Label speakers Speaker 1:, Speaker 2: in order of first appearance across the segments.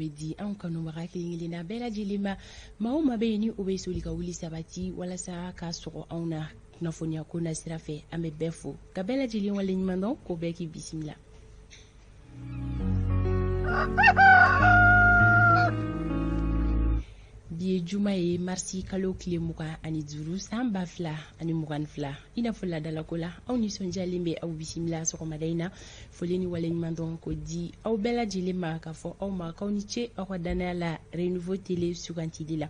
Speaker 1: bɛ di anw kanubaga kelen-kelenna bɛɛ lajɛlen ma. Maa o maa bɛ yen ni o bɛ soli ka wuli sabati walasa ka sɔgɔ anw na kunnafoniya ko na sira fɛ, an bɛ bɛɛ fo ka bɛɛ lajɛlen waleɲuman dɔn, ko bɛɛ k'i bisimila. Bi ye juma ye, marisi kalo tile 25, san 2022. I n'a fɔ laadalako la, aw nisɔndiyalen bɛ aw bisimila sɔgɔmada in na. Foli ni waleɲuman dɔn ko di aw bɛɛ lajɛlen ma, k'a fɔ aw ma k'aw ni ce aw ka dannaya la Renouveau Télé sugantili la.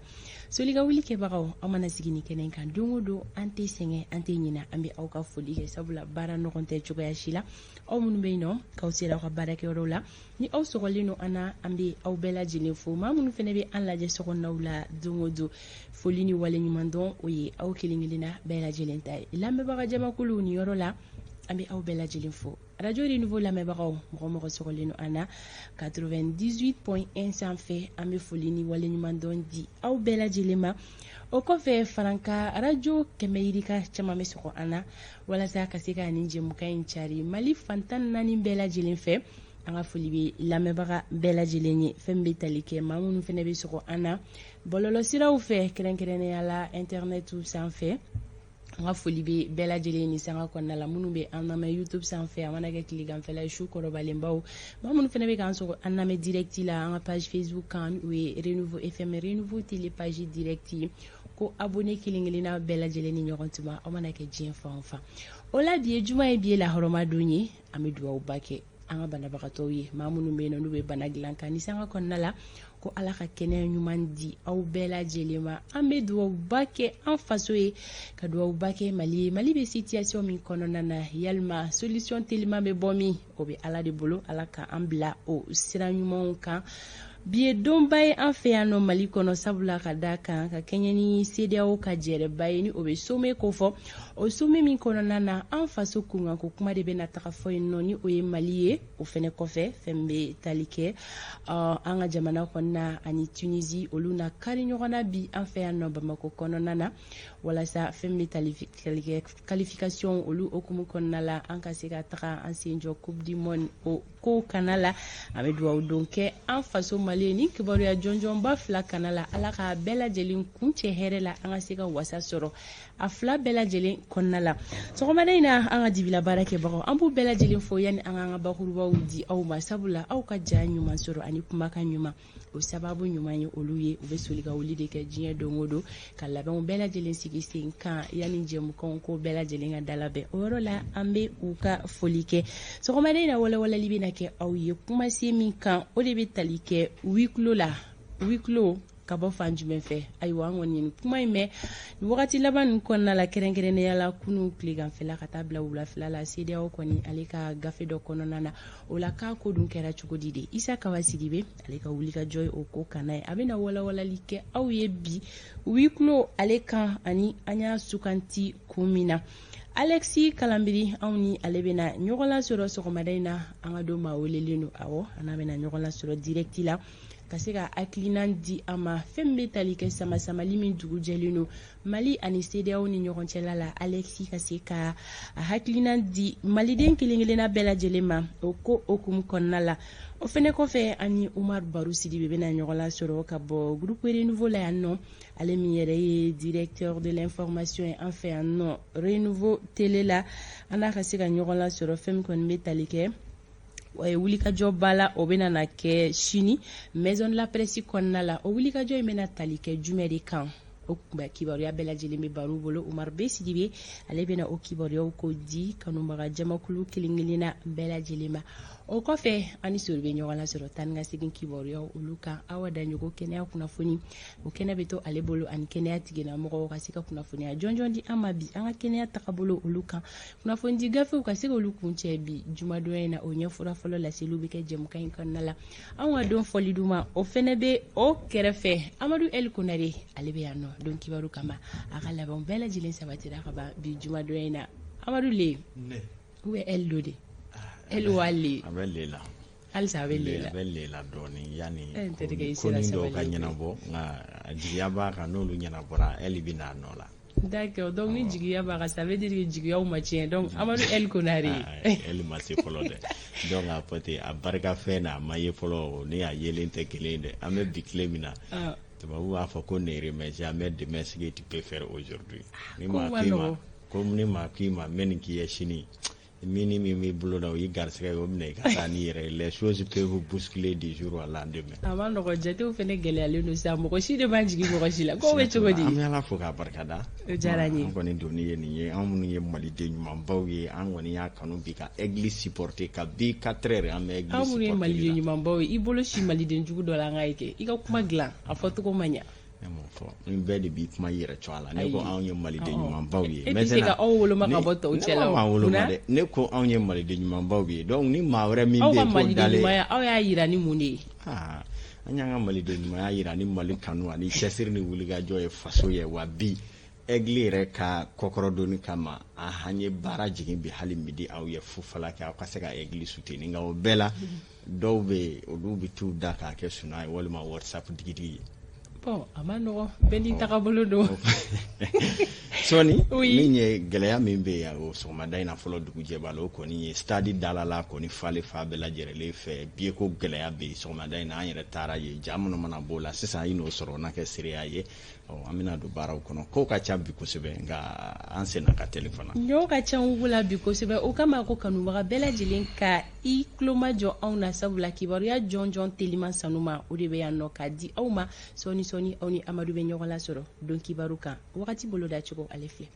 Speaker 1: Soli ka wuli kɛbagaw, aw mana sigi nin kɛnɛ kan don o don, an tɛ sɛgɛn, an tɛ ɲina, an bɛ aw ka foli kɛ, sabula baara nɔgɔn tɛ cogoya si la. Aw minnu bɛ yen nɔ k'aw sera aw ka baarakɛyɔrɔw la, ni aw sɔgɔlen don an na, an bɛ aw bɛɛ lajɛlen fo. Maa minnu fana bɛ an lajɛ sokɔnɔnaw la don o don, foli ni waleɲuman dɔn o ye aw kelen kelenna bɛɛ lajɛlen ta ye. Lamɛnbaga jamakulu, nin yɔrɔ la, an bɛ aw bɛɛ lajɛlen fo. Radio Renouveau lamɛnbagaw, mɔgɔ mɔgɔ sɔgɔlen don an na 98.1 sanfɛ, an bɛ foli ni waleɲuman dɔn di aw bɛɛ lajɛlen ma. O kɔfɛ, faranka radio 100 yirika caman bɛ sɔgɔ an na walasa ka se ka nin jɛmukan in cari Mali fan 14 bɛɛ lajɛlen fɛ. An ka foli bɛ lamɛnbaga bɛɛ lajɛlen ye. Fɛn bɛ tali kɛ maa minnu fana bɛ sɔgɔ an na bɔlɔlɔsiraw fɛ, kɛrɛnkɛrɛnnenya la internet sanfɛ, an ka foli bɛ bɛɛ lajɛlen ni sanga kɔnɔna la. Minnu bɛ an lamɛn YouTube sanfɛ, a mana kɛ tileganfɛla ye, su kɔrɔbalenbaw, maa minnu fana bɛ k'an sɔgɔ an lamɛn direct la an ka page Facebook kan, o ye Renouveau FM, Renouveau Télé page direct ye, ko abonné kelen kelenna bɛɛ lajɛlen ni ɲɔgɔn tuma, aw mana kɛ diɲɛ fan o fan. O la, bi ye juma ye, bi ye lahɔrɔma don ye. An bɛ duwawuba kɛ an ka banabagatɔw ye, maa minnu bɛ yen nɔ n'u bɛ bana dilan kan ni sanga kɔnɔna la, ko Ala ka kɛnɛya ɲuman di aw bɛɛ lajɛlen ma. An bɛ duwawuba kɛ an faso ye, ka duwawuba kɛ Mali ye. Mali bɛ situation min kɔnɔna na, yalima solution teliman bɛ bɔ min, o bɛ Ala de bolo. Ala ka an bila o sira ɲumanw kan. Bi ye donba ye an fɛ yan nɔ Mali kɔnɔ, sabula ka da kan ka kɛɲɛ ni CEDEAO ka jɛrɛba ye, ni o bɛ sommet kofɔ. O sommet min kɔnɔna na, an faso kunkanko kuma de bɛna taga fɔ yen nɔ, ni o ye Mali ye. O fɛnɛ kɔfɛ, fɛn bɛ tali kɛ an ka jamana kɔnɔna ani Tunisie, olu na kari ɲɔgɔn na bi an fɛ yan nɔ Bamakɔ kɔnɔna na, walasa fɛn bɛ tali kɛ qualification olu hukumu kɔnɔna la, an ka se ka taga an sen jɔ Coupe du monde o ko kana la. An bɛ dugawu don kɛ an faso Mali ye ni kibaruya jɔnjɔnba fila kana la. Ala ka bɛɛ lajɛlen kuncɛ hɛrɛ la, an ka se ka wasa sɔrɔ a fila bɛɛ lajɛlen kɔnɔna la. Sɔgɔmada in na, an ka dibila baara kɛbagaw, an b'u bɛɛ lajɛlen fo yanni an k'an ka bakurubaw di aw ma, sabula aw ka ja ɲuman sɔrɔ ani kumakan ɲuman, o sababu ɲuman ye olu ye. U bɛ soli ka wuli de kɛ diɲɛ don o don ka labɛnw bɛɛ lajɛlen sigi sen kan yanni jɛmukanw ko bɛɛ lajɛlen ka dalabɛn. O yɔrɔ la, an bɛ u ka foli kɛ. Sɔgɔmada in na, walawalali bɛna kɛ aw ye kumasen min kan, o de bɛ tali kɛ huis clos la. Huis clos ka bɔ fan jumɛn fɛ? Ayiwa, an kɔni nin kuma in mɛn nin wagati laban nin kɔnɔna la, kɛrɛnkɛrɛnnenya la kunu tileganfɛla ka taa bila wulafɛla la, CEDEAO kɔni ale ka gafe dɔ kɔnɔna na. O la, k'a ko dun kɛra cogo di de? Isa Kawa Sidibe, ale ka wulikajɔ ye o ko kana ye, a bɛna walawalali kɛ aw ye bi huis clos ale kan, ani an y'a sukanti kun min na. Alexis Kalanbiri, anw ni ale bɛna ɲɔgɔn lasɔrɔ sɔgɔmada in na. An ka don maa welelen don, awɔ, an n'a bɛna ɲɔgɔn lasɔrɔ direct la ka se ka hakilinan di an ma fɛn min bɛ tali kɛ sama-samali min dugu jɛlen don Mali ani CEDEAO ni ɲɔgɔn cɛla la. Alexis ka se ka a hakilinan di maliden kelen kelenna bɛɛ lajɛlen ma o ko hukumu kɔnɔna la. O fɛnɛ kɔfɛ, ani Umar Baru Sidibe bɛna ɲɔgɔn lasɔrɔ ka bɔ groupe Renouveau la yan nɔ, ale min yɛrɛ ye directeur de l'information ye an fɛ yan nɔ Renouveau Télé la. An n'a ka se ka ɲɔgɔn lasɔrɔ fɛn min kɔni bɛ tali kɛ wulikajɔba la, o bɛna na kɛ sini Maison de la Presse kɔnɔna la. O wulikajɔ in bɛna tali kɛ jumɛn de kan? O kibaruya bɛɛ lajɛlen bɛ baro bolo. Umar B Sidibe, ale bɛna o kibaruyaw ko di kanubaga jamakulu kelen kelenna bɛɛ lajɛlen ma. O kɔfɛ, an ni sori bɛ ɲɔgɔn lasɔrɔ tan ka segin kibaruyaw olu kan. Awa Daɲogo, kɛnɛya kunnafoni, o kɛnɛ bɛ to ale bolo, ani kɛnɛya tigilamɔgɔw ka se ka kunnafoniya jɔnjɔn di an ma bi an ka kɛnɛya tagabolo olu kan. Kunnafonidi gafew ka se k'olu kuncɛ bi jumadon in na, o ɲɛfura fɔlɔ laseliw bɛ kɛ jɛmukan in kɔnɔna la. Anw ka don fɔli duman, o fɛnɛ bɛ o kɛrɛfɛ. Amadu El Konare, ale bɛ yan nɔ don kibaru kama. A ka labɛnw bɛɛ lajɛlen sabatira ka ban bi jumadon in na. Amadu le ou bien El do de El wa le?
Speaker 2: A bɛ le la.
Speaker 1: Halisa a bɛ le la.
Speaker 2: A bɛ le la dɔɔni yanni
Speaker 1: Eh, n terikɛ, i
Speaker 2: ko
Speaker 1: sera
Speaker 2: ni dɔw ka
Speaker 1: sabali.
Speaker 2: ɲɛnabɔ, nka a jigiya b'a kan, n'olu ɲɛnabɔra, El bɛ n'a nɔ la.
Speaker 1: D'accord, donc ni jigiya b'a kan, ça veut dire que jigiyaw ma tiɲɛ. Donc Amadu El Konare.
Speaker 2: El ma se fɔlɔ dɛ. Donc a fɔ ten, a barika fɛn na, a ma ye fɔlɔ, ni a yelen tɛ kelen ye dɛ. An bɛ bi tile min na, tubabu b'a fɔ ko ne remets jamais demain ce que tu peux faire aujourd'hui. Ni maa k'i ma ko, ni maa k'i ma n bɛ nin k'i ye sini, min ni min b'i bolo la, o y'i garisɛgɛ ye, o minɛ i ka taa n'i yɛrɛ ye. Les choses peuvent bousculer du jour au lendemain.
Speaker 1: A ma nɔgɔn, jatew fana gɛlɛyalen don sa, mɔgɔ si de man jigin mɔgɔ si la. Ko bɛ cogo di?
Speaker 2: An bɛ Ala fo k'a barikada.
Speaker 1: O diyara n ye.
Speaker 2: An kɔni donni ye nin ye, an minnu ye maliden ɲumanbaw ye, an kɔni y'a kanu bi ka Aigle supporter ka bi 4 heures, an bɛ Aigle
Speaker 1: An minnu ye maliden ɲumanbaw ye, i bolo si maliden jugu dɔ la, an ka ye kɛ i ka kuma dilan, a fɔcogo ma ɲa.
Speaker 2: Ne m'o fɔ, ni bɛɛ de b'i kuma i yɛrɛ cogoya la. Ne ko anw ye maliden ɲumanbaw ye.
Speaker 1: E tɛ se ka aw woloma ka bɔ tɔw cɛ la.
Speaker 2: Ne ma woloma dɛ, ne ko anw ye maliden ɲumanbaw ye. Donc ni maa wɛrɛ min bɛ yen
Speaker 1: k'o dalen, aw ka maliden ɲumanya, aw y'a yira ni mun de ye?
Speaker 2: An y'an ka maliden ɲumanya yira ni Mali kanu ani cɛsiri ni wulikajɔ ye faso ye. Wa bi Aigle yɛrɛ ka kɔkɔrɔdonni kama, an ye baara jigin bi hali midi, aw ye fufala kɛ, aw ka se ka Aigle soutenir. Nka o bɛɛ la, dɔw bɛ yen, olu bɛ t'u da k'a kɛ sunan ye walima WhatsApp digidigi ye.
Speaker 1: Bon, a ma nɔgɔn, bɛɛ n'i tagabolo don.
Speaker 2: Sɔɔni min ye gɛlɛya min bɛ yen o sɔgɔmada in na fɔlɔ, dugujɛ b'a la, o kɔni ye stade dalala kɔni falen fa bɛɛ lajɛlen fɛ. Billet ko gɛlɛya bɛ yen sɔgɔmada in na, an yɛrɛ taara yen, ja minnu mana b'o la sisan, i n'o sɔrɔ, o na kɛ seereya ye. An bɛna don baaraw kɔnɔ, kow ka ca bi kosɛbɛ, nka an senna ka teli fana.
Speaker 1: Ɲɔw ka ca wugu la bi kosɛbɛ, o kama ko kanubaga bɛɛ lajɛlen ka i tulomajɔ anw na, sabula kibaruya jɔnjɔn teliman sanuma, o de bɛ yan nɔ k'a di aw ma sɔɔni sɔɔni. Aw ni Amadu bɛ ɲɔgɔn lasɔrɔ don kibaru kan. Wagati boloda cogo, ale filɛ.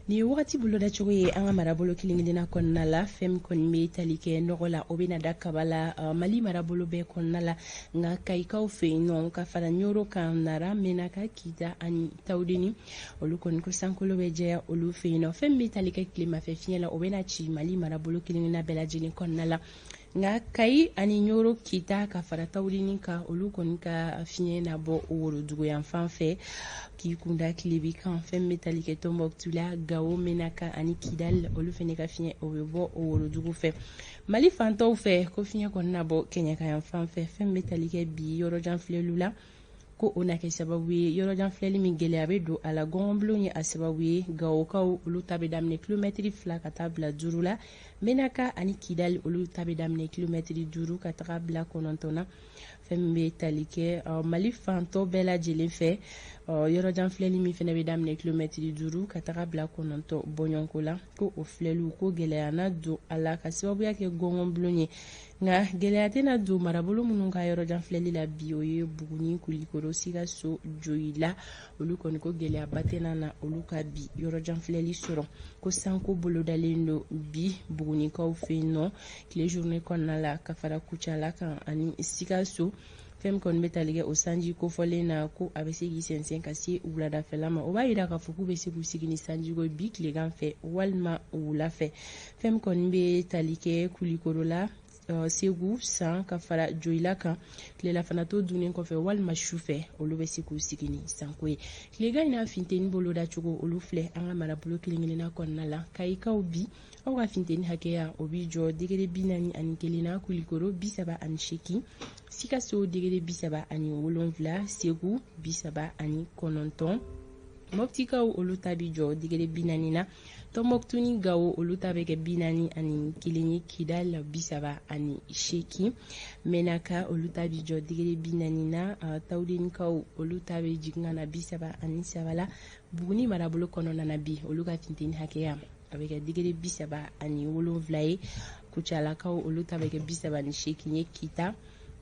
Speaker 1: Nin ye wagati bolodacogo ye an ka marabolo kelen kelenna kɔnɔna la. Fɛn min kɔni bɛ tali kɛ nɔgɔ la, o bɛna da kaba la Mali marabolo bɛɛ kɔnɔna la, nka Kayikaw fɛ yen nɔ, ka fara Ɲoro kan, Nara, Menaka, Kita ani Tawudeni, olu kɔni ko sankolo bɛ jɛya olu fɛ yen nɔ. Fɛn min bɛ tali kɛ tilemafɛ fiɲɛ la, o bɛna ci Mali marabolo kelen kelenna bɛɛ lajɛlen kɔnɔna la, nka Kayi ani Ɲoro, Kita ka fara Tawudeni kan, olu kɔni ka fiɲɛ na bɔ worodugu fan fɛ k'i kunda tilebi kan. Fɛn bɛ tali kɛ Tɔnbɔkutu la, Gawo, Menaka ani Kidali, olu fana ka fiɲɛ, o bɛ bɔ o worodugu fɛ. Mali fantɔw fɛ, ko fiɲɛ kɔni na bɔ kɛɲɛka fan fɛ. Fɛn bɛ tali kɛ bi yɔrɔjan filɛliw la, ko o na kɛ sababu ye yɔrɔjan filɛli min gɛlɛya bɛ don a la, gɔngɔnbulon ye a sababu ye. Gawokaw, olu ta bɛ daminɛ kilomɛtiri 2 ka taa bila 5 la. Menaka ani Kidali, olu ta bɛ daminɛ kilomɛtiri 5 ka taga bila 9 na. Fɛn min bɛ tali kɛ Mali fantɔ bɛɛ lajɛlen fɛ, yɔrɔjan filɛli min fana bɛ daminɛ kilomɛtiri 5 ka taga bila 9 bɔɲɔgɔnko la, ko o filɛliw ko gɛlɛya na don a la ka sababuya kɛ gɔngɔnbulon ye. Nka gɛlɛya tɛna don marabolo minnu ka yɔrɔjan filɛli la bi, o ye Buguni, Kulikoro, Sikaso, Joyila, olu kɔni ko gɛlɛyaba tɛna na olu ka bi yɔrɔjan filɛli sɔrɔ. Ko sanko bolodalen don bi Bugunikaw fɛ yen nɔ tile journée kɔnɔna la, ka fara Kucala kan ani Sikaso. Fɛn min kɔni bɛ tali kɛ o sanji kofɔlen na, ko a bɛ se k'i sɛnsɛn ka se wuladafɛla ma, o b'a yira k'a fɔ k'u bɛ se k'u sigi ni sanjiko bi tilegan fɛ walima wula fɛ. Fɛn min kɔni bɛ tali kɛ Kulikoro la, Segu, San ka fara Joyila kan, tilelafana to dunnen kɔfɛ walima su fɛ, olu bɛ se k'u sigi ni sanko ye. Tilegan in n'a funteni bolodacogo, olu filɛ an ka marabolo kelen kelenna kɔnɔna la. Kayikaw, bi aw ka funteni hakɛya, o b'i jɔ degré 41 na, Kulikoro 38, Sikaso degré 37, Segu 39, Mɔptikaw olu ta bi jɔ degré 40 na, Tɔnbɔkutu ni Gawo olu ta bɛ kɛ 41 ye, Kidal 38, Menaka olu ta bi jɔ degré 40 na, Tawudenikaw olu ta bɛ jigin ka na 33 la. Buguni marabolo kɔnɔna na bi, olu ka funteni hakɛya, a bɛ kɛ degré 37 ye, Kucalakaw olu ta bɛ kɛ 38 ye, Kita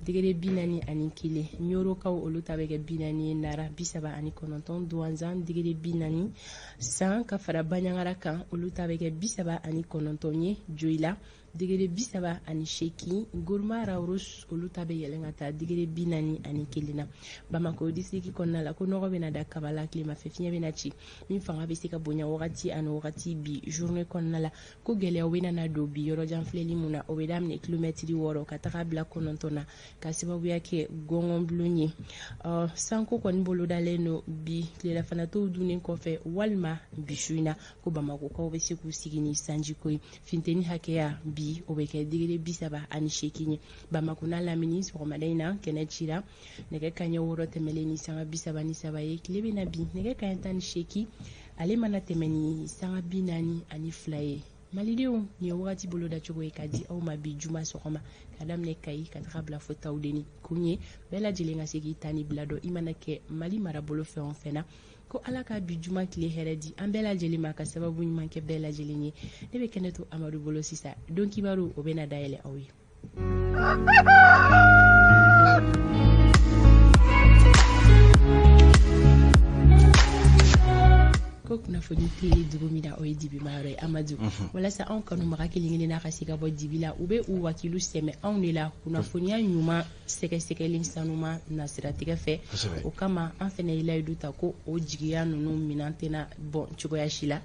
Speaker 1: degré 41, Ɲorokaw olu ta bɛ kɛ 40 ye, Nara 39, Duwanzan degré 40, San ka fara Baɲangara kan, olu ta bɛ kɛ 39 ye, Joyila degré 38, Goroma Rawros olu ta bɛ yɛlɛn ka taa degré 41 na. Bamakɔ district kɔnɔna la, ko nɔgɔ bɛna da kaba la, tilemafɛ fiɲɛ bɛna ci min fanga bɛ se ka bonya wagati ani wagati bi journée kɔnɔna la. Ko gɛlɛyaw bɛna na don bi yɔrɔjan filɛli mun na, o bɛ daminɛ kilomɛtiri 6 ka taga bila 9 na ka sababuya kɛ gɔngɔnbulon ye. Sanko kɔni bolodalen don bi tilelafana tow dunnen kɔfɛ walima bi su in na, ko Bamakɔkaw bɛ se k'u sigi ni sanjiko ye. Funteni hakɛya bi bi o bɛ kɛ degré 38 ye. Bamakɔ n'a lamini sɔgɔmada in na kɛnɛ cira nɛgɛ kanɲɛ 6 tɛmɛlen ni sanga 33 ye. Tile bɛ na bi nɛgɛ kanɲɛ 18 ale mana tɛmɛ ni sanga 42 ye. Malidenw, nin ye wagati bolodacogo ye ka di aw ma bi juma sɔgɔma ka daminɛ Kayi ka taga bila fo Tawudeni. Kun ye bɛɛ lajɛlen ka se k'i ta ni bila dɔn i mana kɛ Mali marabolo fɛn o fɛn na. Ko Ala ka bi juma tile hɛrɛ di an bɛɛ lajɛlen ma, ka sababu ɲuman kɛ bɛɛ lajɛlen ye. Ne bɛ kɛnɛ to Amadu bolo sisan, don kibaru o bɛ na dayɛlɛ aw ye. Ko kunnafoni tɛ dugu min na, o ye dibi ma yɔrɔ ye. Amadu, walasa anw kanubaga kelen kelen n'a ka se ka bɔ dibi la, u bɛ u wakilu sɛmɛ anw de la kunnafoniya ɲuman sɛgɛsɛgɛli sanuma nasiratigɛ fɛ. O kama an fana ye layidu ta ko o jigiya ninnu minɛn tɛna bɔn cogoya si la.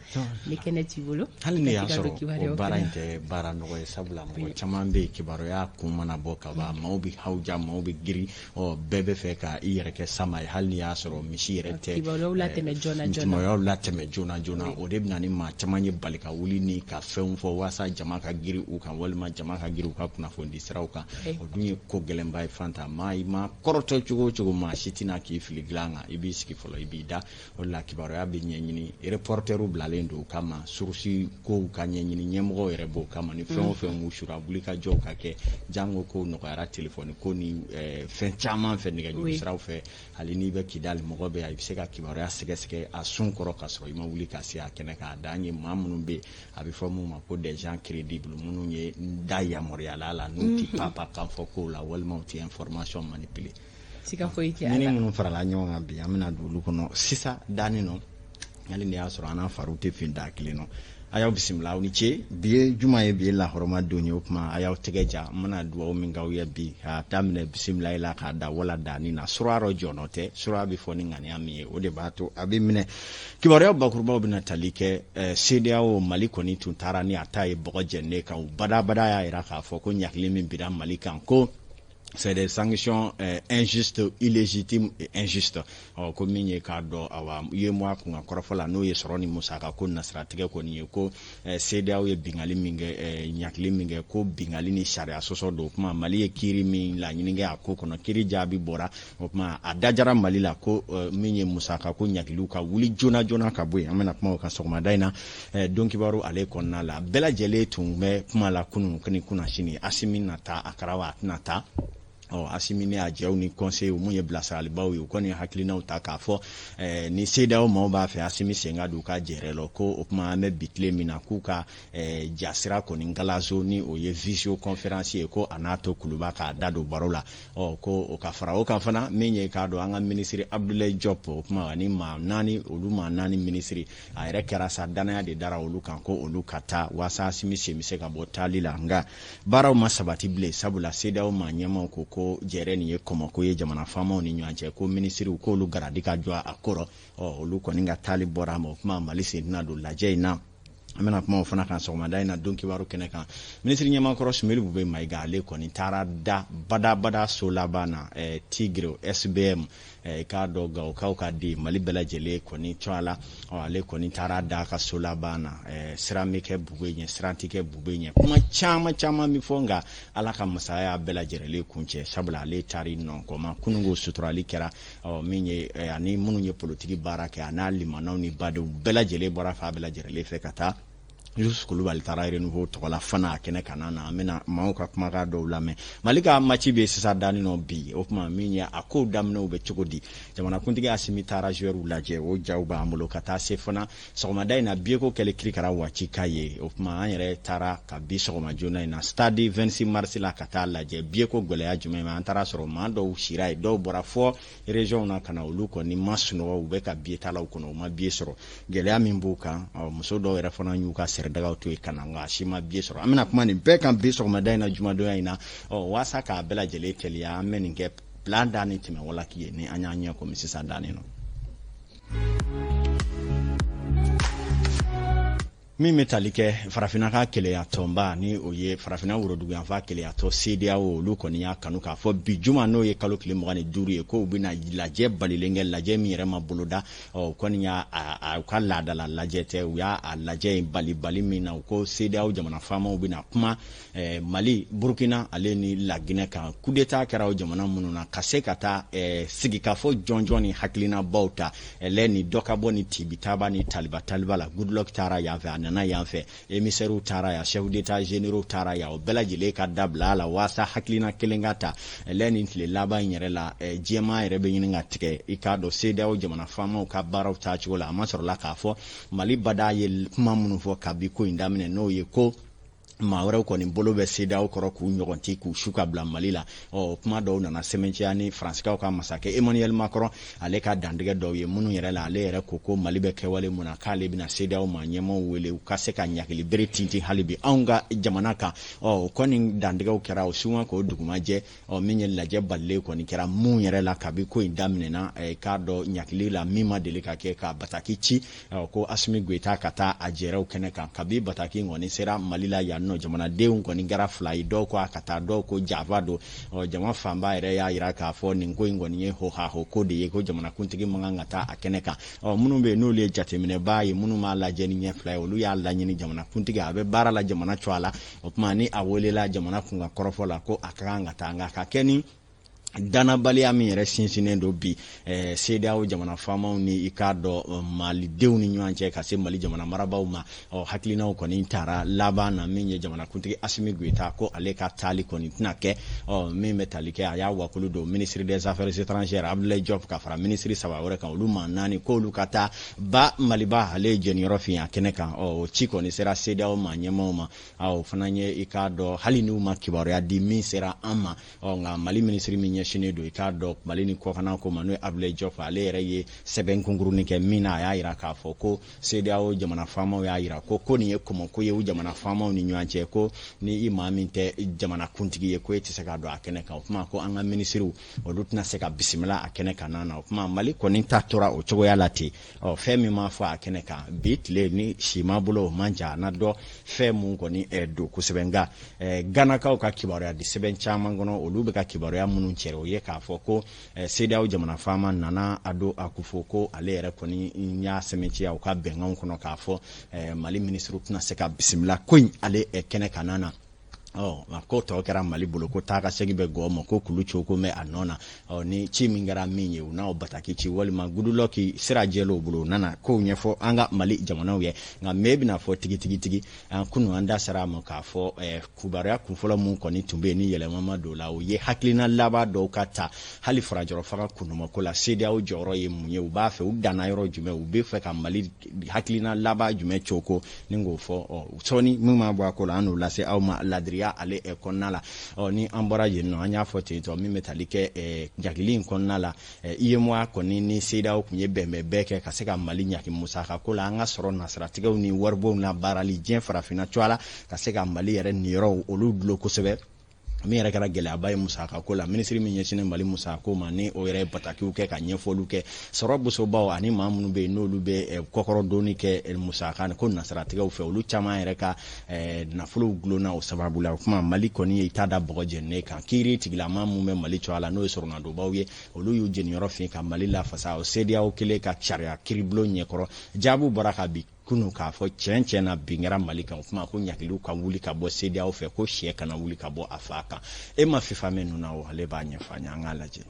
Speaker 1: Ne kɛnɛ t'i bolo.
Speaker 2: Hali ne y'a sɔrɔ o baara in tɛ baara nɔgɔ ye, sabula mɔgɔ caman bɛ yen, kibaruya kun mana bɔ ka ban, maaw bɛ hawuja, maaw bɛ girin, ɔ bɛɛ bɛ fɛ ka i yɛrɛ kɛ sama ye, hali n'i y'a sɔrɔ misi yɛrɛ tɛ.
Speaker 1: Kibaruyaw latɛmɛ joona joona.
Speaker 2: Kibaruyaw latɛmɛ joona joona, o de bɛ na ni maa caman ye bali ka wuli ni ka fɛnw fɔ walasa jama ka girin u kan, walima jama ka girin u ka kunnafoni siraw kan. O dun ye ko gɛlɛnba ye. Fanta, maa i ma kɔrɔtɔ cogo o cogo, maa si tɛna k'i fili dilan kan, i b'i sigi fɔlɔ, i b'i da. O de la kibaruya bɛ ɲɛɲini, reporterw bilalen don o kama, source kow ka ɲɛɲini, ɲɛmɔgɔw yɛrɛ b'o kama, ni fɛn o fɛn wusura, wuli ka jɔw ka kɛ. Jango ko nɔgɔyara telefɔni ko ni fɛn caman fɛ, nɛgɛjuru siraw fɛ. Hali n'i bɛ Kidali, mɔgɔ bɛ yan, i bɛ se ka kibaruya sɛgɛsɛgɛ a sun kɔrɔ ka sɔrɔ i ma wuli ka se a kɛnɛ kan. A dan ye maa minnu bɛ yen, a bɛ fɔ mun ma ko des gens crédibles, minnu ye da yamaruyala la, n'u tɛ papa kan fɔ kow la, walima u tɛ information manipuler.
Speaker 1: Siga foyi tɛ a
Speaker 2: la. Ni minnu farala ɲɔgɔn kan bi, an bɛna don olu kɔnɔ sisan daani nɔ, hali ni y'a sɔrɔ an n'a fariw tɛ fin da kelen nɔ. A y'aw bisimila, aw ni ce. Bi ye juma ye, bi ye lahɔrɔma don ye. O tuma a y'aw tɛgɛ ja, n bɛna dugawu min k'aw ye bi, k'a daminɛ bisimilayi la k'a da wala danni na. Sura rɔ jɔnɔ tɛ, sura bɛ fɔ ni ŋaniya min ye, o de b'a to a bɛ minɛ. Kibaruya bakurubaw bɛna tali kɛ CEDEAO. Mali kɔni tun taara ni a ta ye bɔgɔ jɛnnen kan, u badabada y'a jira k'a fɔ ko ɲagili min bira Mali kan, ko c'est des sanctions injustes, illégitimes et injustes. Ɔ ko min ye k'a dɔn, awa UEMOA kun ka kɔrɔfɔ la, n'o ye sɔrɔ ni musaka ko nasiratigɛ kɔni ye, ko CEDEAO ye bingali min kɛ, ɲakili min kɛ, ko bingali ni sariya sɔsɔ don. O kuma Mali ye kiiri min laɲini kɛ a ko kɔnɔ, kiiri jaabi bɔra. O kuma a dajara Mali la ko min ye musaka ko ɲakiliw ka wuli joona joona ka bɔ yen. An bɛna kuma o kan sɔgɔmada in na don kibaru ale kɔnɔna la. Bɛɛ lajɛlen tun bɛ kuma la kunun ni kunnasini, Asimi na taa a kɛra wa a tɛna taa. Ɔ Asimi ni a jɛw ni conseil mun ye bilasiralibaw ye, u kɔni ye hakilinaw ta k'a fɔ ni CEDEAO maaw b'a fɛ Asimi sen ka don u ka jɛrɛ lɔ, ko o tuma an bɛ bi tile min na, k'u ka jasira kɔni galazo, ni o ye visio conférence ye, ko a n'a to Kuluba k'a da don baro la. Ɔ ko o ka fara o kan fana, min ye k'a dɔn an ka minisiri Abdoulaye Diop, o tuma ani maa naani, olu maa naani minisiri, a yɛrɛ kɛra sa danaya de dara olu kan ko olu ka taa walasa Asimi sen bɛ se ka bɔ taali la. Nka baaraw ma sabati bilen, sabula CEDEAO maa ɲɛmaaw ko ko jɛrɛ nin ye kɔmɔko ye jamana faamaw ni ɲɔgɔn cɛ, ko minisiriw k'olu garadi ka jɔ a kɔrɔ. Ɔ olu kɔni ka taali bɔra a ma, o tuma Mali sen tɛna don lajɛ in na. An bɛna kuma o fana kan sɔgɔmada in na don kibaru kɛnɛ kan. Minisiri ɲɛmaakɔrɔ Soumeylou Boubèye Maïga, ale kɔni taara da badabada so laban na, Tigre SBM, i k'a dɔn Gawokaw ka den, Mali bɛɛ lajɛlen kɔni tɔgɔ la. Ɔ ale kɔni taara da a ka so laban na. Siran bɛ kɛ Boubèye ɲɛ, siran tɛ kɛ Boubèye ɲɛ, kuma caman caman bɛ fɔ, nka Ala ka masaya y'a bɛɛ lajɛlen kuncɛ, sabula ale taari nɔ kɔma kununko suturali kɛra. Ɔ min ye ani minnu ye politiki baara kɛ, a n'a limanaw ni badenw bɛɛ lajɛlen bɔra fa bɛɛ lajɛlen fɛ ka taa. Yusuf Kulubali taara Renouveau tɔgɔ la fana a kɛnɛ kan na. An bɛna maaw ka kumakan dɔw lamɛn. Mali ka match bɛ sisan daani nɔ bi, o tuma min ye a kow daminɛw bɛ cogo di, jamanakuntigi Asimi taara joueurs lajɛ, o jaw b'an bolo. Ka taa se fana sɔgɔmada in na, biyeko kɛlen kirikara waati ka ye, o tuma an yɛrɛ taara ka bi sɔgɔma joona in na stade 26 mars la ka taa lajɛ biyeko gɛlɛya jumɛn. An taara sɔrɔ maa dɔw sira yen, dɔw bɔra fɔ région na ka na, olu kɔni ma sunɔgɔ, u bɛ ka biye talaw kɔnɔ, u ma biye sɔrɔ, gɛlɛya min b'u kan. Muso dɔw yɛrɛ fana y'u ka sɛrɛdagaw to yen ka na, nka a si ma biye sɔrɔ. An bɛna kuma nin bɛɛ kan bi sɔgɔmada in na, jumadonya in na. Ɔ walasa k'a bɛɛ lajɛlen teliya, an bɛ nin kɛ plan daani tɛmɛ walaki ye ni an y'an ɲɛ komi sisan daani nɔ. Min bɛ tali kɛ farafinna ka keleya tɔnba, ni o ye farafinna woroduguyanfan keleyatɔ CEDEAO, olu kɔni y'a kanu k'a fɔ bi juma, n'o ye kalo tile 25 ye, ko u bɛna lajɛ balilen kɛ, lajɛ min yɛrɛ ma boloda. Ɔ kɔni y'a u ka laadala lajɛ tɛ, u y'a lajɛ in bali bali min na, u ko CEDEAO jamana faamaw bɛna kuma Mali, Burukina ale ni Laginɛ kan, coup d'état kɛra o jamana minnu na, ka se ka taa sigikafɔ jɔnjɔn ni hakilinabaw ta lɛ ni dɔ ka bɔ ni tibitaba ni taliba taliba la. Goodluck taara yan fɛ, a nana yan fɛ, émissaires taara yan, chef d'état généraux taara yan, o bɛɛ lajɛlen ka dabila a la waasa hakilina kelen ka ta lɛ. Nin tile laban in yɛrɛ la, diɲɛmaa yɛrɛ bɛ ɲini ka tigɛ i k'a dɔn CEDEAO jamana faamaw ka baaraw taacogo la. A ma sɔrɔla k'a fɔ Mali bada ye kuma minnu fɔ kabi ko in daminɛ, n'o ye ko maa wɛrɛw kɔni bolo bɛ CEDEAO kɔrɔ k'u ɲɔgɔn ci k'u su ka bila Mali la. Ɔ kuma dɔw nana sɛmɛntiya ni Faransikaw ka masakɛ Emmanuel Macron ale ka dantigɛ dɔw ye, minnu yɛrɛ la ale yɛrɛ ko ko Mali bɛ kɛwale mun na, k'ale bɛna CEDEAO maa ɲɛmaaw wele u ka se ka ɲagili bere tintin hali bi anw ka jamana kan. Ɔ o kɔni dantigɛw kɛra o suman k'o dugumajɛ. Ɔ min ye lajɛ balilen kɔni kɛra mun yɛrɛ la kabi ko in daminɛna, k'a dɔn ɲagili la min ma deli ka kɛ, ka bataki ci ko Assimi Goïta ka taa a jɛrɛw kɛnɛ kan. Kabi bataki kɔni sera Mali la yan nɔ, jamanadenw kɔni kɛra fila ye, dɔw ko a ka taa, dɔw ko janfa don. Ɔ jama fanba yɛrɛ y'a yira k'a fɔ nin ko in kɔni ye hohaho ko de ye, ko jamanakuntigi man kan ka taa a kɛnɛ kan. Ɔ minnu bɛ yen n'olu ye jateminɛbaa ye, minnu b'a lajɛ ni ɲɛ fila ye, olu y'a laɲini jamanakuntigi a bɛ baara la jamana cogoya la, o tuma ni a welela jamana kunkan kɔrɔfɔ la, ko a ka kan ka taa. Nka ka kɛ ni danabaliya min yɛrɛ sinsinnen don bi CEDEAO jamana faamaw ni i k'a dɔn malidenw ni ɲɔgɔn cɛ, ka se Mali jamana marabaaw ma, ɔ hakilinaw kɔni taara laban na min ye jamanakuntigi Assimi Goïta ko ale ka taali kɔni tɛna kɛ. Ɔ min bɛ tali kɛ, a y'a wakulu don ministre des Affaires étrangères Abdoulaye Diop ka fara ministre saba wɛrɛ kan, olu maa naani, k'olu ka taa ba Maliba ale ye jɛniyɔrɔ fin a kɛnɛ kan. Ɔ o ci kɔni sera CEDEAO maa ɲɛmaaw ma. O fana ye i k'a dɔn hali n'u ma kibaruya di min sera an ma. Ɔ nka Mali minisiri min ɲɛsinnen don i k'a dɔn Mali ni kɔkanna ko ma, n'o ye Abdoulaye Diop, ale yɛrɛ ye sɛbɛn kunkurunin kɛ min na a y'a yira k'a fɔ ko CEDEAO jamana faamaw y'a yira ko nin ye kɔmɔko ye u jamana faamaw ni ɲɔgɔn cɛ, ko ni i maa min tɛ jamana kuntigi ye, ko e tɛ se ka don a kɛnɛ kan. O kuma ko an ka minisiriw olu tɛna se ka bisimila a kɛnɛ kan na. O kuma Mali kɔni ta tora o cogoya la ten. Ɔ fɛn min ma fɔ a kɛnɛ kan bi tile ni si ma bolo, o man jan na dɔn fɛn mun kɔni don kosɛbɛ. Nka Ganakaw ka kibaruya di sɛbɛn caman kɔnɔ, olu bɛ ka kibaruya minnu cɛrɛ, o ye k'a fɔ ko CEDEAO jamana faama Nana Addo Akufo, ko ale yɛrɛ kɔni y'a sɛmɛntiya u ka bɛnkanw kɔnɔ k'a fɔ Mali minisiriw tɛna se ka bisimila ko in ale kɛnɛ kan na. Ɔ a ko tɔ kɛra Mali bolo ko taa ka segin bɛ gɔ ma, ko kulu cogo bɛ a nɔ na. Ɔ ni ci min kɛra min ye, u n'aw bataki ci walima Goodluck sira jɛlen bolo, u nana kow ɲɛfɔ an ka Mali jamanaw ye. Nka mɛ bɛna fɔ tigitigi an kunun an da sera a ma k'a fɔ kibaruya kunfɔlɔ mun kɔni tun bɛ yen ni yɛlɛma ma don la, o ye hakilina laban dɔw ka ta hali farajɔrɔ faga kundumako la. CEDEAO jɔyɔrɔ ye mun ye? U b'a fɛ u danna yɔrɔ jumɛn? U bɛ fɛ ka Mali hakilina laban jumɛn coko ni k'o fɔ? Ɔ sɔɔni min ma bɔ a ko la, an n'o lase aw ma ladiriya ale kɔnɔna la. Ɔ ni an bɔra yen nɔ, an y'a fɔ ten tɔ, min bɛ tali kɛ ɲagili in kɔnɔna la, UEMOA kɔni ni CEDEAO tun ye bɛnbɛn bɛɛ kɛ ka se ka Mali ɲagi musaka ko la, an ka sɔrɔ nasiratigɛw ni waribonw la baarali diɲɛ farafinna cogoya la, ka se ka Mali yɛrɛ niyɔrɔw olu dulon kosɛbɛ. Min yɛrɛ kɛra gɛlɛyaba ye musaka ko la, minisiri min ɲɛsinnen Mali musaka ko ma, ni o yɛrɛ ye batakiw kɛ ka ɲɛfɔliw kɛ sɔrɔ bosobaw ani maa minnu bɛ yen n'olu bɛ kɔkɔrɔdonni kɛ musaka ko nasiratigɛw fɛ, olu caman yɛrɛ ka nafolow dulonna o sababu la. O kuma Mali kɔni ye i ta da bɔgɔ jeninen kan. Kiiri tigilama mun bɛ Mali cogoya la, n'o ye sɔrɔnadonbaw ye, olu y'u jeniyɔrɔ fin ka Mali lafasa o CEDEAO kelen ka sariya kiiribulon ɲɛkɔrɔ. Jaabiw bɔra ka bi kunu k'a fɔ tiɲɛ tiɲɛ na bin kɛra Mali kan. O kuma ko ɲagiliw ka wuli ka bɔ CEDEAO fɛ, ko sɛ kana wuli ka bɔ a fa kan. E ma fifa min na o, ale b'a ɲɛfɔ an ye, an k'a lajɛ.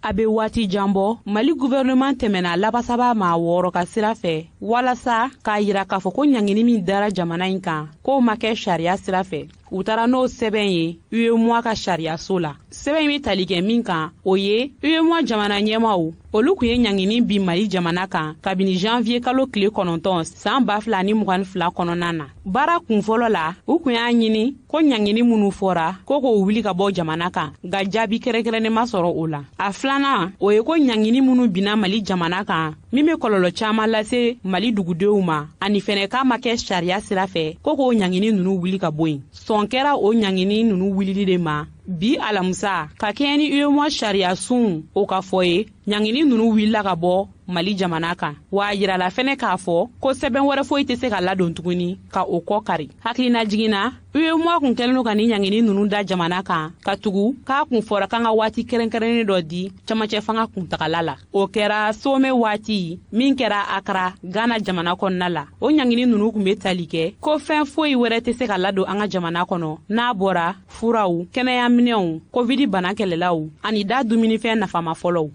Speaker 3: A bɛ waati jan bɔ, Mali gouvernement tɛmɛna labasaba maa wɔɔrɔ ka sira fɛ walasa k'a yira k'a fɔ ko ɲangini min dara jamana in kan, k'o ma kɛ sariya sira fɛ. U taara n'o sɛbɛn ye UEMOA ka sariyaso la. Sɛbɛn in bɛ tali kɛ min kan, o ye UEMOA jamana ɲɛmaw olu kun ye ɲangini bin Mali jamana kan kabini janvier kalo tile 9 san 2022 kɔnɔna na. Baara kunfɔlɔ la, u kun y'a ɲini ko ɲangini minnu fɔra ko k'o wuli ka bɔ jamana kan, nka jaabi kɛrɛnkɛrɛnnen ma sɔrɔ o la. A filanan, o ye ko ɲangini minnu binna Mali jamana kan min bɛ kɔlɔlɔ caman lase Mali dugudenw ma, ani fɛnɛ k'a ma kɛ sariya sira fɛ, ko k'o ɲangini ninnu wuli ka bɔ yen. Sɔn kɛra o ɲangini ninnu wulili de ma bi alamisa, ka kɛɲɛ ni UEMOA sariya sun o ka fɔ ye, ɲangini ninnu wulila ka bɔ Mali jamana kan. Wa a yirala fɛnɛ k'a fɔ ko sɛbɛn wɛrɛ foyi tɛ se ka ladon tuguni ka o kɔ kari. Hakilina jiginna, UEMOA kun kɛlen don ka nin ɲangini ninnu da jamana kan ka tugu k'a kun fɔra k'an ka waati kɛrɛnkɛrɛnnen dɔ di camancɛ fanga kuntagala la. O kɛra sommet waati min kɛra Akra, Ghana jamana kɔnɔna la. O ɲangini ninnu kun be tali kɛ ko fɛn foyi wɛrɛ tɛ se ka ladon an ka jamana kɔnɔ n'a bɔra furaw, kɛnɛyaminɛw, covid bana kɛlɛlaw ani da dumunifɛn nafama fɔlɔw.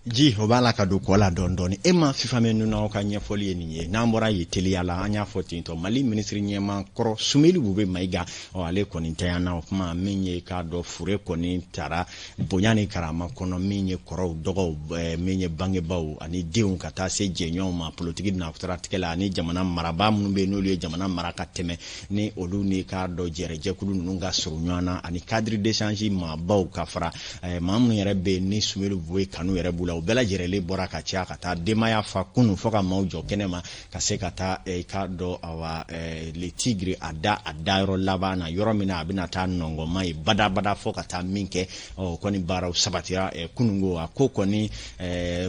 Speaker 2: Ji o b'a la ka don kɔ la dɔɔni dɔɔni. E ma fifamɛ ninnu ka ɲɛfɔli ye nin ye. N'an bɔra yen teliya la, an y'a fɔ ten tɔ, Mali minisiri ɲɛma kɔrɔ Soumeylou Boubèye Maïga, ɔ ale kɔni tanyana. O kuma min ye k'a dɔn, fure kɔni tara bonya ni karama kɔnɔ, min ye kɔrɔw, dɔgɔw, min ye bangebaaw ani denw, ka taa se jɛɲɔgɔnw ma politiki nasiratigɛ la, ani jamana marabaa minnu bɛ yen n'olu ye jamana mara ka tɛmɛ, ni olu ni k'a dɔn jɛrɛjɛkulu ninnu ka surun ɲɔgɔn na, ani cadre d'échange maabaw, ka fara maa minnu yɛrɛ bɛ yen ni Soumeylou Boubèye kanu yɛrɛ b'u la, o bɛɛ lajɛlen bɔra ka caya ka taa denbaya fa kunun fo ka maaw jɔ kɛnɛ ma ka se ka taa i k'a dɔn, awa, le tigre a da a dayɔrɔ laban na, yɔrɔ min na a bɛna taa nɔngɔnma ye badabada fo ka taa min kɛ. Ɔ kɔni baaraw sabatira kununko. A ko kɔni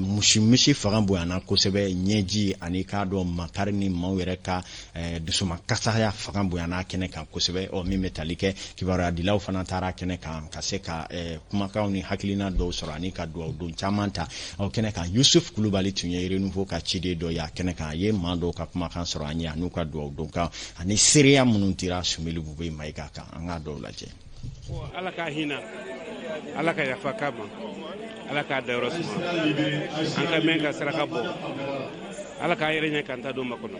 Speaker 2: misi misi fanga bonyana kosɛbɛ, ɲɛji ani k'a dɔn makari ni maaw yɛrɛ ka dusuma kasaya fanga bonyana kɛnɛ kan kosɛbɛ. Ɔ min bɛ tali kɛ kibaruyadilaw fana taara kɛnɛ kan ka se ka kumakanw ni hakilina dɔw sɔrɔ ani ka dugawu don caman ta ɔ kɛnɛ kan. Yusuf Kulubali tun ye Renouveau ka ciden dɔ ye a kɛnɛ kan. A ye maa dɔw ka kumakan sɔrɔ an ye, a n'u ka dugawu don kan ani seereya minnu dira Soumeylou Boubèye Maïga kan. An k'a dɔw lajɛ.
Speaker 4: Ala ka hinɛ, Ala ka yafa k'a ma, Ala k'a dayɔrɔ suma. An ka mɛn ka saraka bɔ, Ala k'a yɛrɛ ɲɛ k'an ta don ma kɔnɔ.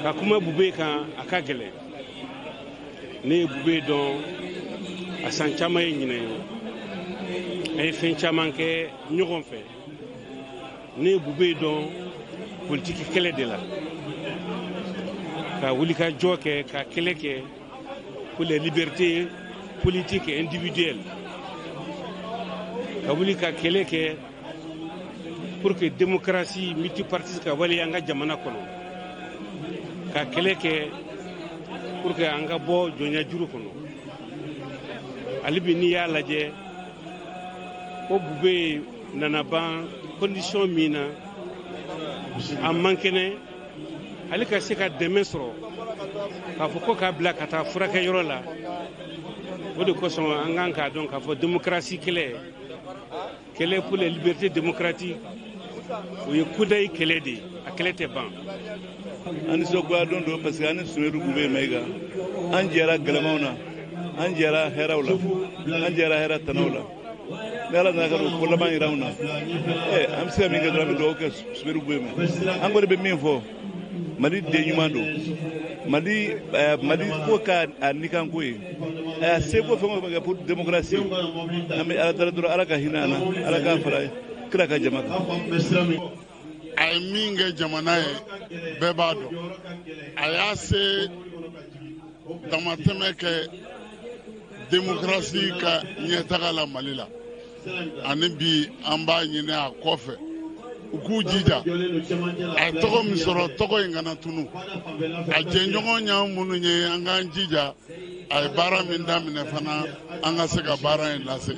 Speaker 4: Ka kuma Boubèye kan, a ka gɛlɛn. Ne ye Boubèye dɔn a san caman ye ɲinɛ ye, an ye fɛn caman kɛ ɲɔgɔn fɛ. Ne ye Boubèye dɔn politiki kɛlɛ de la, ka wuli ka jɔ kɛ, ka kɛlɛ kɛ pour les libertés politiques et individuelles, ka wuli ka kɛlɛ kɛ pour que démocratie multipartiste ka waleya an ka jamana kɔnɔ, ka kɛlɛ kɛ pour que an ka bɔ jɔnya juru kɔnɔ. Hali bi n'i y'a lajɛ ko Boubèye nana ban condition min na, a man kɛnɛ, ale ka se ka dɛmɛ sɔrɔ k'a fɔ ko k'a bila ka taa furakɛyɔrɔ la. O de kosɔn an kan k'a dɔn k'a fɔ démocratie kɛlɛ, kɛlɛ pour les libertés démocratiques, o ye kudayi kɛlɛ de ye, a kɛlɛ tɛ ban.
Speaker 5: An nisɔngoya don don, parce que an ni Soumeylou Boubèye Maïga, an jɛra gɛlɛmanw na, an jɛra hɛrɛw la, an jɛra hɛrɛ tanaw la. Ni Ala nana ka n'o ko laban yira anw na, ɛ an bɛ se ka min kɛ dɔrɔn, an bɛ dugawu kɛ Soumeylou Boubèye ma. An kɔni bɛ min fɔ, Mali den ɲuman don. Mali Mali ko ka a nikanko ye, a y'a seko fɛn o fɛn kɛ pour démocratie. An bɛ Ala deli dɔrɔn, Ala ka hinɛ an na, Ala k'a fara kira ka jama kan.
Speaker 6: A ye min kɛ jamana ye, bɛɛ b'a dɔn. A y'a se damatɛmɛ kɛ démocratie ka ɲɛtaga la Mali la. Ani bi an b'a ɲini a kɔfɛ, u k'u jija, a ye tɔgɔ min sɔrɔ, tɔgɔ in kana tunu. A jɛɲɔgɔn y'an minnu ye, an k'an jija, a ye baara min daminɛ fana, an ka se ka baara in lase.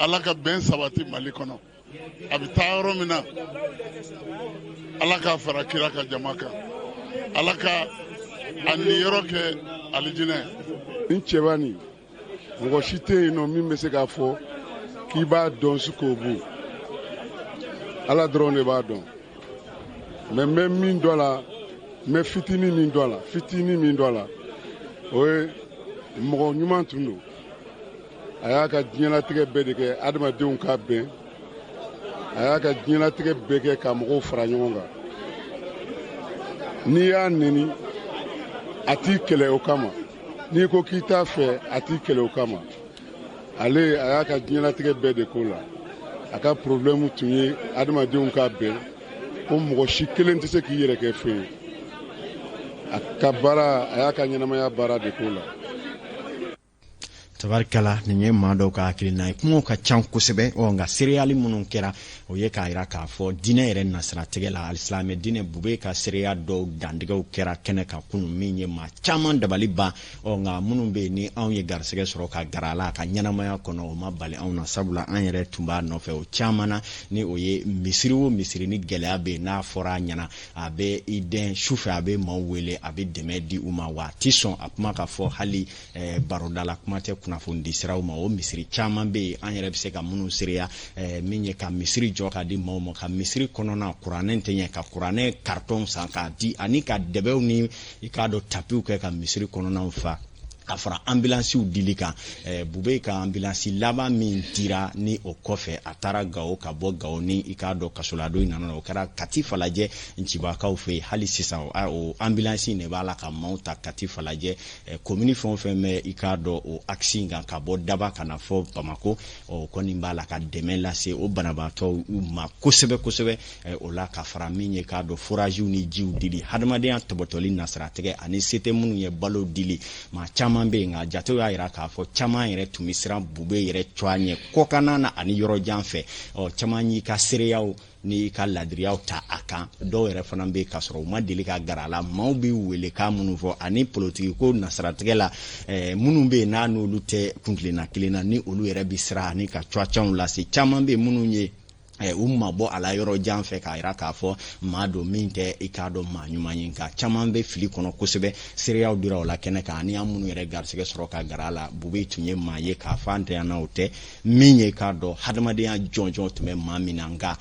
Speaker 6: Ala ka bɛn sabati Mali kɔnɔ. A bɛ taa yɔrɔ min na, Ala k'a fara kira ka jama kan, Ala ka a niyɔrɔ kɛ alijinɛ.
Speaker 7: N cɛba nin, mɔgɔ si tɛ yen nɔ min bɛ se k'a fɔ k'i b'a dɔn su k'o bon. Ala dɔrɔn de b'a dɔn. Mɛ n bɛ min dɔn la, n bɛ fitinin min dɔn la, fitinin min dɔn la, o ye mɔgɔ ɲuman tun don. A y'a ka diɲɛlatigɛ bɛɛ de kɛ adamadenw ka bɛn. A y'a ka diɲɛlatigɛ bɛɛ kɛ ka mɔgɔw fara ɲɔgɔn kan. N'i y'a neni, a t'i kɛlɛ o kama. N'i ko k'i t'a fɛ, a t'i kɛlɛ o kama. Ale, a y'a ka diɲɛlatigɛ bɛɛ de k'o la. A ka problème tun ye adamadenw ka bɛn, ko mɔgɔ si kelen tɛ se k'i yɛrɛ kɛ fɛn ye. A ka baara, a y'a ka ɲɛnamaya baara de k'o la.
Speaker 2: Tabarikala, nin ye maa dɔw ka hakilina ye. Kumaw ka ca kosɛbɛ. Ɔ nka seereyali minnu kɛra, o ye k'a yira k'a fɔ diinɛ yɛrɛ nasiratigɛ la, alisilamɛ diinɛ, Bube ka seereya dɔw dantigɛw kɛra kɛnɛ kan kunun, min ye maa caman dabali ban. Ɔ nka minnu bɛ yen ni anw ye garisɛgɛ sɔrɔ ka gara a la a ka ɲɛnamaya kɔnɔ, o ma bali anw na, sabula an yɛrɛ tun b'a nɔfɛ o caman na. Ni o ye misiri o misiri ni gɛlɛya bɛ yen, n'a fɔra a ɲɛna, a bɛ i dɛn sufɛ, a bɛ maaw wele, a bɛ dɛmɛ di u ma, wa a ti sɔn a kuma ka fɔ hali baroda la, kuma tɛ kunnafoni di siraw ma. O misiri caman bɛ yen, an yɛrɛ bɛ se ka minnu seereya, min ye ka misiri jɔ ka di maaw ma, ka misiri kɔnɔna kuranɛ tɛ ɲɛ, ka kuranɛ carton san k'a di, ani ka dɛbɛw ni i k'a dɔn tapiw kɛ ka misiri kɔnɔnaw fa, ka fara ambulansiw dili kan. Bube ka ambulansi laban min dira, ni o kɔfɛ a taara Gawo, ka bɔ Gawo ni i k'a dɔn kasoladon nana, o kɛra Kati Falajɛ Ncibakaw fɛ yen. Hali sisan o ambulansi de b'a la ka maaw ta Kati Falajɛ komini fɛn o fɛn bɛ i k'a dɔn o axe in kan, ka bɔ Daba ka na fɔ Bamako. O kɔni b'a la ka dɛmɛ lase o banabaatɔw ma kosɛbɛ kosɛbɛ. O la ka fara min ye k'a dɔn foragew ni jiw dili, hadamadenya tɔbɔtɔli nasiratigɛ, ani se tɛ minnu ye balo dili. Maa caman bɛ yen, nka jatew y'a yira k'a fɔ caman yɛrɛ tun bɛ siran Bube yɛrɛ cogoya ɲɛ kɔkanna na ani yɔrɔ jan fɛ. Ɔ caman y'i ka seereyaw n'i ka ladiriyaw ta a kan. Dɔw yɛrɛ fana bɛ k'a sɔrɔ u ma deli ka gara a la, maaw bɛ welekan minnu fɔ ani politiki ko nasiratigɛ la, minnu bɛ yen n'a n'olu tɛ kuntilenna kelen na, ni olu yɛrɛ bɛ siran ani ka cuwacanw lase. Caman bɛ yen minnu ye u mabɔ a la yɔrɔ jan fɛ, k'a yira k'a fɔ maa don min tɛ i k'a dɔn maa ɲuman ye, nka caman bɛ fili kɔnɔ kosɛbɛ. Seereyaw dira o la kɛnɛ kan, ani an minnu yɛrɛ garisɛgɛ sɔrɔ ka gara a la, Bube tun ye maa ye k'a fɔ an tɛ yan na, o tɛ min ye k'a dɔn hadamadenya jɔnjɔn tun bɛ maa min na. Nka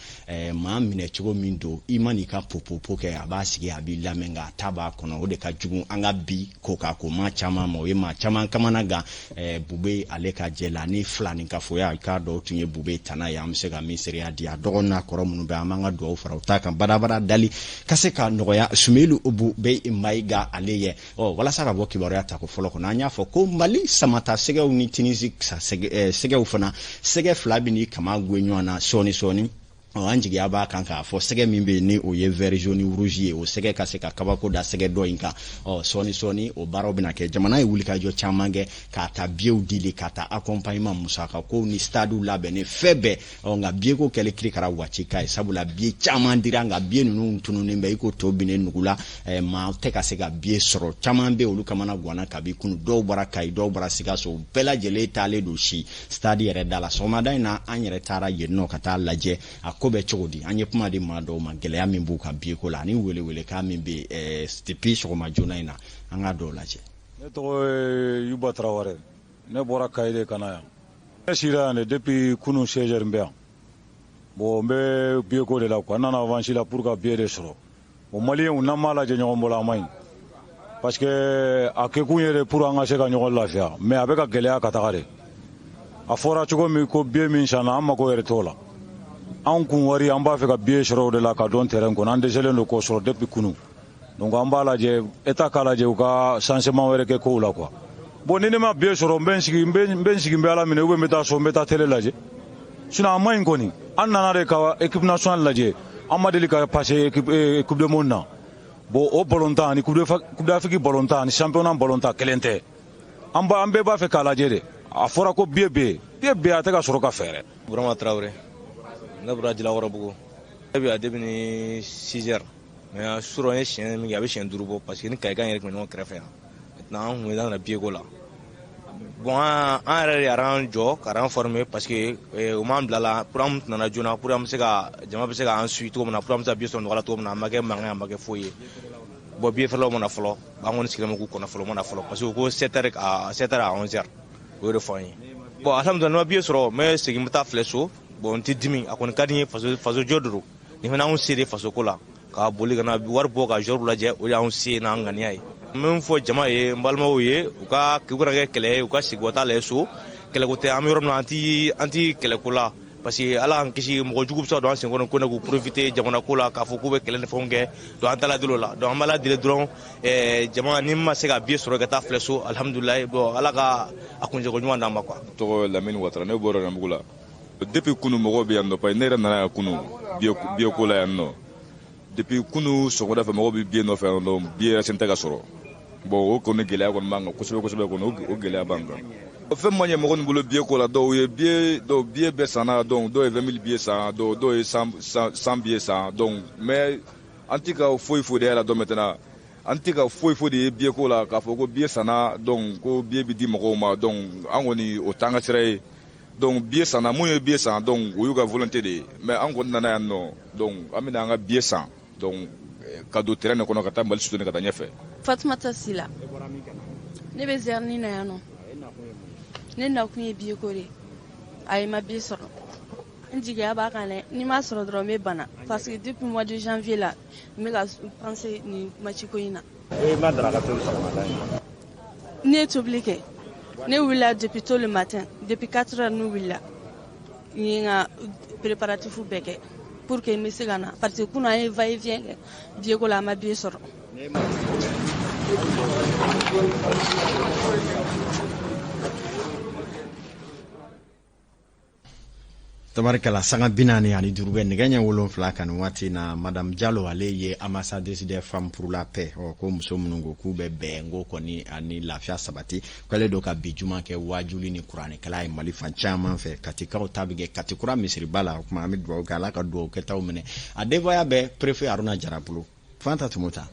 Speaker 2: maa minɛ cogo min don, i ma n'i ka popopo kɛ, a b'a sigi a b'i lamɛn, nka a ta b'a kɔnɔ. O de ka jugu an ka bi ko k'a ko maa caman ma, o ye maa caman kamana gan. Bube ale ka jɛ la ni filani kafoya, i k'a dɔn o tun ye Bube tana ye. An bɛ se ka min seereya di a dɔgɔnin n'a kɔrɔ minnu bɛ, an b'an ka dugawu fara u ta kan badabada dali ka se ka nɔgɔya Sumelu Bube Mayiga ale ye. Ɔ walasa ka bɔ kibaruya tako fɔlɔ kɔnɔ, an y'a fɔ ko Mali samata sɛgɛw ni Tinisi sɛgɛw fana, sɛgɛ fila bɛ n'i kama goye ɲɔgɔn na sɔɔni sɔɔni. Ɔ an jigiya b'a kan k'a fɔ sɛgɛ min bɛ yen ni o ye vert, jaune, rouge ye, o sɛgɛ ka se ka kabako da sɛgɛ dɔ in kan. Ɔ sɔɔni sɔɔni o baaraw bɛna kɛ. Jamana ye wulikajɔ caman kɛ, k'a ta biyew dili, ka ta accompagnement, musaka kow ni stade labɛnni, fɛn bɛɛ. Ɔ nka biye ko kɛli kirikara waati ka ye, sabula biye caman dira, nka biye ninnu tununnen bɛ i ko to binnen nugu la. Maa tɛ ka se ka biye sɔrɔ. Caman bɛ olu kamana ganna kabi kunu. Dɔw bɔra Kayi, dɔw bɔra Sikaso, u bɛɛ lajɛlen taalen don si stade yɛrɛ da la. Sɔgɔmada in na, an yɛrɛ taara yen nɔ ka taa lajɛ a ko bɛ cogo di. An ye kuma di maa dɔw ma, gɛlɛya min b'u kan biye ko la, ani welewelekan min bɛ yen depuis sɔgɔma joona in na, an k'a dɔw lajɛ.
Speaker 8: Ne tɔgɔ ye Yuba Tarawele. Ne bɔra Kayi de ka na yan. Ne sira yan de depuis kunun 16 heures, n bɛ yan. Bon, n bɛ billet ko de la quoi. N nana avance la pour ka billet de sɔrɔ. Bon, maliyɛnw, n'an m'a lajɛ ɲɔgɔn bolo, a man ɲi, parce que a kɛkun ye de pour an ka se ka ɲɔgɔn lafiya, mais a bɛ ka gɛlɛya ka taga de. A fɔra cogo min ko billet min sanna, an mako yɛrɛ t'o la. Anw kun wari, an b'a fɛ ka billet sɔrɔ o de la ka don terrain kɔnɔ. An dɛsɛlen don k'o sɔrɔ depuis kunun. Donc an b'a lajɛ, état k'a lajɛ, u ka changement wɛrɛ kɛ kow la quoi. Bon, ni ne ma billet sɔrɔ, n bɛ n sigi, n bɛ n sigi, n bɛ Ala minɛ, ou bien n bɛ taa so, n bɛ taa télé lajɛ. Sinon a man ɲi kɔni. An nana de ka équipe nationale lajɛ. An ma deli ka passer équipe coupe du monde na. Bon, o ballontan ani coupe d'Afrique ballontan ani championnat ballontan kelen tɛ. An ba an bɛɛ b'a fɛ k'a lajɛ de. A fɔra ko billet bɛ yen, billet bɛ yen, a tɛ ka sɔrɔ ka fɛɛrɛ.
Speaker 9: Burama Tarawele. Ne bɔra Jalakɔrɔbugu. Ne bɛ yan depuis ni 6 heures, mais surɔ n ye siɲɛ min kɛ, a bɛ siɲɛ 5 bɔ, parce que ni Kayikan yɛrɛ tun bɛ ɲɔgɔn kɛrɛfɛ yan. Maintenant an kun bɛ na billet ko la. Bon, an yɛrɛ de y'an jɔ ka rang former, parce que u m'an bila la pour an nana joona pour an bɛ se ka jama bɛ se k'an suit cogo min na, pour an bɛ se ka billet sɔrɔ nɔgɔya la cogo min na. A ma kɛ mankan ye, a ma kɛ foyi ye. Bon, billet feerelaw ma na fɔlɔ. An kɔni sigilen bɛ k'u kɔnɔ fɔlɔ, u ma na fɔlɔ, parce que u ko 7 heures à 7 heures à 11 heures, o y'o de fɔ an ye. Bon, alhamdulilah, ni ma billet sɔrɔ, n bɛ segin, n bɛ taa filɛ so. Bon, n tɛ dimi, a kɔni ka di n ye, faso faso jɔ de don. Nin fana anw se de faso ko la, ka boli ka na wari bɔ ka joueur lajɛ, o de y'anw se n'an ŋaniya ye. N bɛ min fɔ jama ye, n balimaw ye, u ka u kana kɛ kɛlɛ ye, u ka segin u ka taa lajɛ so. Kɛlɛko tɛ, an bɛ yɔrɔ min na, an ti kɛlɛko la, parce que Ala k'an kisi, mɔgɔ jugu bɛ se ka don an senkɔrɔ ko ne k'u profiter jamana ko la k'a fɔ k'u bɛ kɛlɛ ni fɛnw kɛ. Donc an t'Ala deli o la. Donc an bɛ Ala deli dɔrɔn, jama ni ma se ka billet sɔrɔ ka taa filɛ so, alhamdulilayi. Bon, Ala ka a kuncɛko ɲuman d'an ma quoi.
Speaker 10: Tɔgɔ Lamini Watara, ne bɔra Namugu la. Depuis kunu mɔgɔw bɛ yan nɔ, parce que ne yɛrɛ nana yan kunu billet ko la yan nɔ. Depuis kunu sɔgɔmada fɛ, mɔgɔw bɛ billet nɔfɛ yan nɔ, billet yɛrɛ sen tɛ ka sɔrɔ. Bon, o kɔni gɛlɛya kɔni b'an kan kosɛbɛ kosɛbɛ kɔni, o gɛlɛya b'an kan. Fɛn ma ɲɛ mɔgɔ min bolo billet ko la, dɔw ye billet, dɔw billet bɛɛ sanna, donc dɔw ye 20 000 billet san, dɔw ye 100 billet san. Donc mais an tɛ ka foyi foyi de y'a la. Donc maintenant an tɛ ka foyi foyi de ye billet ko la, k'a fɔ ko billet sanna, donc ko billet bɛ di mɔgɔw ma. Donc an kɔni, o t'an ka sira ye. Donc billet sanna, mun ye billet san, donc o y'u ka volonté de ye. Mais an kɔni nana yan nɔ, donc an bɛna an ka billet san, donc ka don terrain de kɔnɔ ka taa Mali soutenir ka taa ɲɛfɛ.
Speaker 11: Fatumata Sila. Ne bɛ Zɛrini na yan nɔ. Ne nakun ye billet ko de. Ayi, ma billet sɔrɔ. N jigiya b'a kan dɛ, ni m'a sɔrɔ dɔrɔn n bɛ bana, parce que depuis mois de janvier la n bɛ ka penser nin match ko in na.
Speaker 12: E ma daraka tobi sɔgɔmada in?
Speaker 11: Ne ye tobili kɛ. Ne wulila depuis tôt le matin, depuis 4 heures ne wulila, n ye n ka préparatif bɛɛ kɛ pour que n bɛ se ka na, parce que kunun an ye va et vient kɛ billet ko la, an ma billet sɔrɔ.
Speaker 2: Tabarikala, sanga 45 bɛ nɛgɛ ɲɛ 7 kan nin waati na. Madame Jalo, ale ye ambassadrice des femmes pour la paix. Ɔ ko muso minnu ko k'u bɛ bɛn ko kɔni ani lafiya sabati, k'ale don ka bi juma kɛ wajuli ni kuranɛkala ye Mali fan caman fɛ. Katikaw ta bɛ kɛ Katikura misiriba la. O tuma an bɛ dugawu kɛ, Ala ka dugawu kɛtaw minɛ. A denbaya bɛ préfet Haruna Jara bolo. Fanta Tumuta,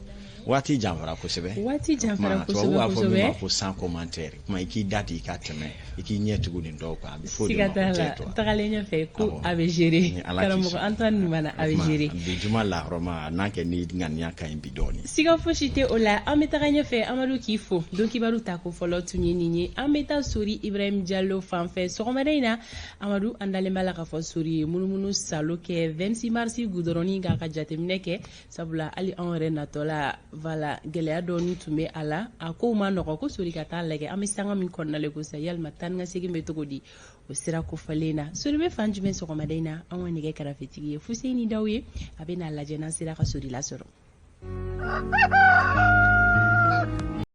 Speaker 2: waati janfara kosɛbɛ.
Speaker 1: Waati janfara kosɛbɛ.
Speaker 2: Tubabu b'a fɔ min ma ko sans commentaire. Kuma i k'i da di, i ka tɛmɛ, i k'i ɲɛ tugu nin dɔw kan, a bɛ fɔ o de ma ko tais-toi.
Speaker 1: Tagalen ɲɛfɛ ko a bɛ gérer, karamɔgɔ Antoine Numana, a bɛ gérer.
Speaker 2: Bi juma lahɔrɔma, a n'a kɛ ni ŋaniya ka ɲi bi dɔɔnin.
Speaker 1: Siga fosi tɛ o la. An bɛ taga ɲɛfɛ. Amadu k'i fo. Don kibaru ta ko fɔlɔ tun ye nin ye. An bɛ taa Sori Ibrahim Jalo fan fɛ sɔgɔmada in na. Amadu, an dalen b'a la k'a fɔ Sori ye munumunu salo kɛ 26 mars gudɔrɔnin k'a ka jateminɛ kɛ, sabula hali anw yɛrɛ natɔ la, voilà, gɛlɛya dɔɔni tun bɛ a la, a kow ma nɔgɔ. Ko Sori ka taa lajɛ an bɛ sanga min kɔnɔna la ko sa, yalima taa ni ka segin bɛ cogo di o sira kofɔlen na? Sori bɛ fan jumɛn sɔgɔmada in na? An ka nɛgɛ kɛrɛfɛtigi ye Fuseni Daw ye, a bɛ n'a lajɛ n'an sera ka Sori lasɔrɔ.